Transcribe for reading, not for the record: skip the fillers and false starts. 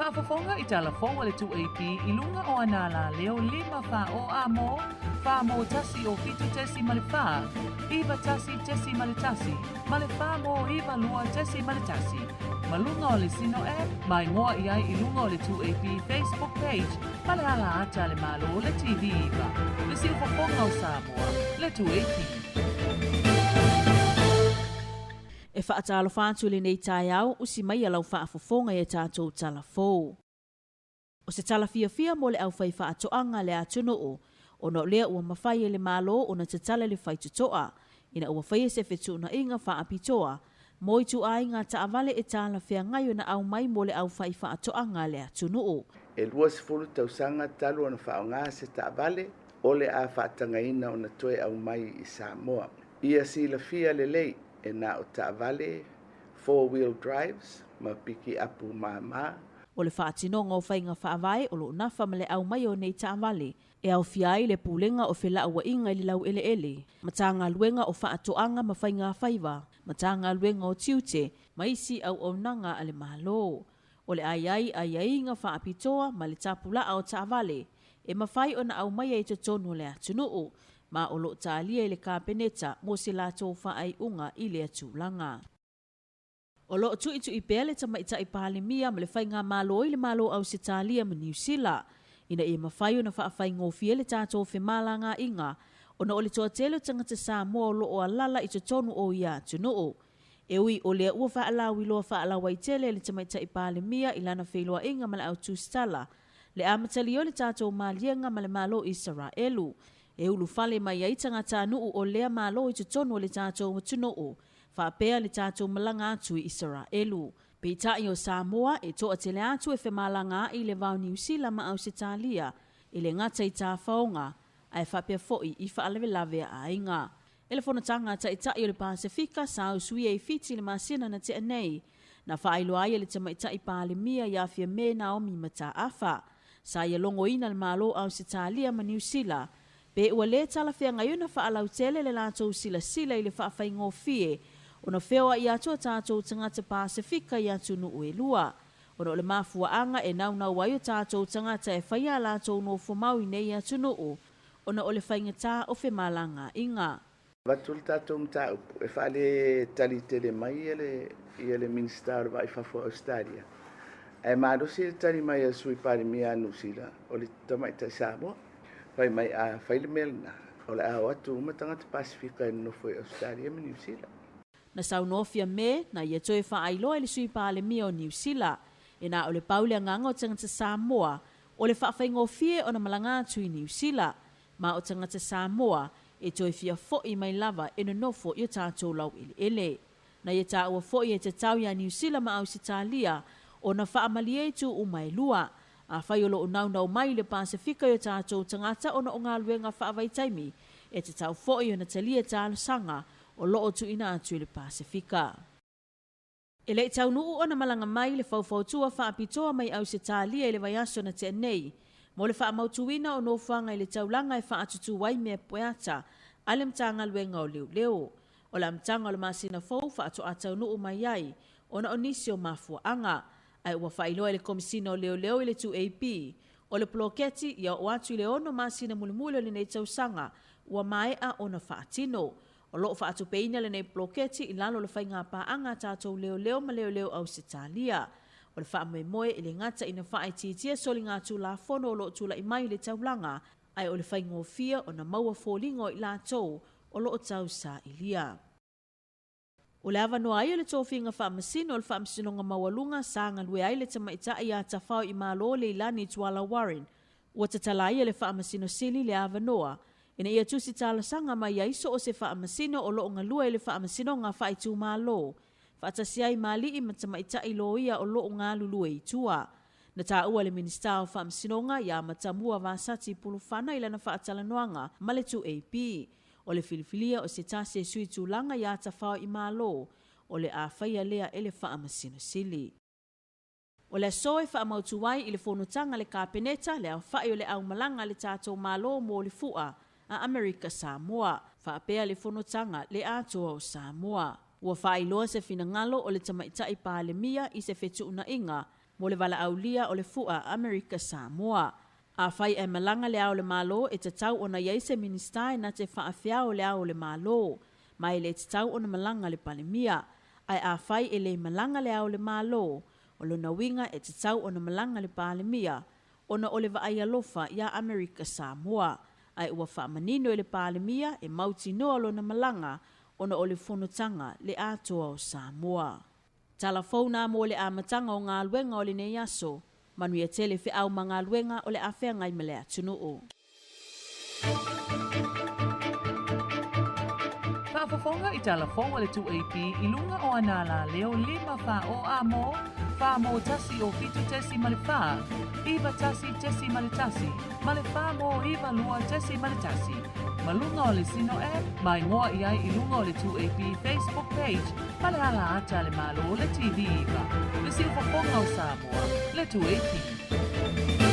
Faafofoga i tala fou a le 2AP i luga o ana alaleo 5 4 o A mo, 4 mo 1 o 7.4, 9 1.1, ma le 4 mo 9 2.1. Ma luga o le Sino App, ma igoa i ai i luga o le 2AP Facebook page ma le ala ata a le Malo le TV 9, le siufofoga o Samoa, le 2AP. E faatalofa atu i lenei taeao, usi maia lau faafofoga i a tatou tala fou. O se tala fiafia mo le aufaifaatoaga a le atunuu, ona o lea ua mafai e le Malo ona tatala le faitotoa, ina ua faia se fetuunaiga faapitoa mo ituaiga taavale e talafeagai ona aumai mo le aufaifaatoaga a le atunuu. E 20 tausaga talu ona faaaoga se taavale o le a faatagaina ona toe aumai i Samoa. Ia silafia lelei e na o taavale four-wheel drives ma pikiapu māmā. O le faatinoga o faiga faavae o lo o nafa ma le aumai o nei taavale e aofia ai le Pulega o Felauaiga i le Laueleele, Matagaluega o Faatoaga ma Faigafaiva, Matagaluega o Tiute ma isi auaunaga a le Malo. O le a i ai aiaiga faapitoa ma le tapulaa o taavale e mafai ona aumaia i totonu o le atunuu, ma o lo o talia i le Kapeneta mo se latou faaiuga i lea tulaga. O lo o tuitui pea le Tamaitai Palemia ma le Faigamalo i le Malo Ausetalia ma Niu Sila ina ia mafai ona faafaigofie le tatou femalagaaiga ona o le toatele o tagata Samoa o lo o alala i totonu o ia atunuu. E ui o lea ua faalauiloa faalauaitele e le Tamaitai Palemia i lana feiloaiga ma le au tusitala le amatalia o le tatou maliega ma le Malo Isaraelu e ulufale mai ai tagatanuu o lea Malo i totonu o le tatou atunuu faapea le tatou malaga atu i Isaraelu. Peitai o Samoa e toatele atu e femalagaai i le vao Niu Sila ma Ausetalia e le gata i tafaoga ae faapea foi i faalavelave a aiga. E le fonotaga a Taitai o le Pasefika sa usuia i Fiti i le masina na tea nei, na faailoa ai e le Tamaitai Palemia ia Fiame Naomi Mataafa, sa ia logoina le Malo Ausetalia ma Niu Sila, pe ua lē talafeagai ona faalautele le latou silasila i le faafaigofie ona feoai atu a tatou tagata Pasefika i atunuu e lua, ona o le mafuaaga e naunau ai o tatou tagata e fai a latou nofomau i nei atunuu ona o le faigata o femalagaaiga. Avatu le tatou mataupu e faaletali tele mai ia le Minisita o le Vaa i Fafo o Ausetalia, ae malosi le tali mai a le Sui Palemia a Niu Sila o le tamaitai Samoa, fai mai a fai le mea lena, o le a o atu uma tagata Pasefika e nonofo i Ausetalia ma Niu Sila. Na saunoa Fiame na ia toe faailoa i le Sui Palemia o Niu Sila, e na o le pau le agaga o tagata Samoa o le faafaigofie ona malaga atu i Niu Sila, ma o tagata Samoa e toe fia fo'i mai lava e nonofo i o tatou laueleele. Na ia taua fo'i e tatau iā Niu Sila ma Ausetalia ona faamalie itu uma e lua. Afai o lo o naunau mai i le Pasefika i o tatou tagata ona o galuega faavaitaimi, e tatau fo'i ona talia talosaga o lo o tuuina atu i le Pasefika. E le i taunuu ona malaga mai le faufautua faapitoa mai Ausetalia i le vaiaso na tea nei, mo le faamautuina o nofoaga i le taulaga e faatutū ai mea poeata a le Matagaluega o Leoleo. O le amataga o le masina fou faatoa taunuu mai ai ona o nisi o mafuaaga. Ae ua faailoa e le Komesina o Leoleo i le 2AP, o le poloketi ia oo atu i le ono masina mulimuli o lenei tausaga ua maea ona faatino. O lo o faatupeina lenei poloketi i lalo o le faigapaaga a tatou leoleo ma leoleo Ausetalia. O le faamoemoe e le gata ina faaitiitia soligatulafono o lo o tulai mai i le taulaga, ae o le faigofie ona maua foliga o i latou o lo o tausailia. O le avanoa ai o le tofiga faamasino o le Faamasinoga Maualuga sa galue ai le tamaitai ia Tafao Imalo Leilani Tuala Warren, ua tatala ai e le Faamasino Sili le avanoa ina ia tusi talosaga mai ai so o se faamasino o lo o galue i le Faamasinoga Faaitumalo faatasi ai ma alii ma tamaitai loia o lo o galulue i tua. Na taua e le Minisita o Faamasinoga ia Matamua Vasati Pulufana i lana faatalanoaga ma le 2AP, O le filifilia o se tasi e sui tulaga iā Tafao i Malo, o le a faia lea e le Faamasino Sili. O le aso e faamautu ai i le fonotaga a le Kapeneta le aofai o le aumalaga a le tatou Malo mo le Fu'a a Amerika Samoa, faapea le fonotaga le atoa o Samoa. Ua faailoa se finagalo o le Tamaitai Palemia i se fetuunaiga mo le valaaulia o le Fu'a Amerika Samoa. Afai ae malaga Le Ao o le Malo, e tatau ona i ai se Minisita e na te faafeao Le Ao o le Malo, ma e le tatau ona malaga le Palemia. Ae afai e le malaga Le Ao o le Malo, o lona uiga e tatau ona malaga le Palemia, ona o le vaai alofa iā Amerika Samoa. Ae ua faamanino e le Palemia e mautinoa lona malaga ona o le fonotaga le atoa o Samoa. Tala fou na mo le amataga o galuega o lenei aso. Manuia tele feau ma galuega o le a feagai ma le atunuu. Faafofoga i tala fou a le 2AP i luga o ana alaleo 5 4 o a mo, 4 mo 1 o 7 ma le 4, 9 1 ma le 1, ma le 4 mo 9 2 ma le 1. Ma luga o le Sino App, ma igoa i ai i luga o le 2AP Facebook page ma le ala ata a le Malo le TV 9, le siufofoga o Samoa, le 2AP.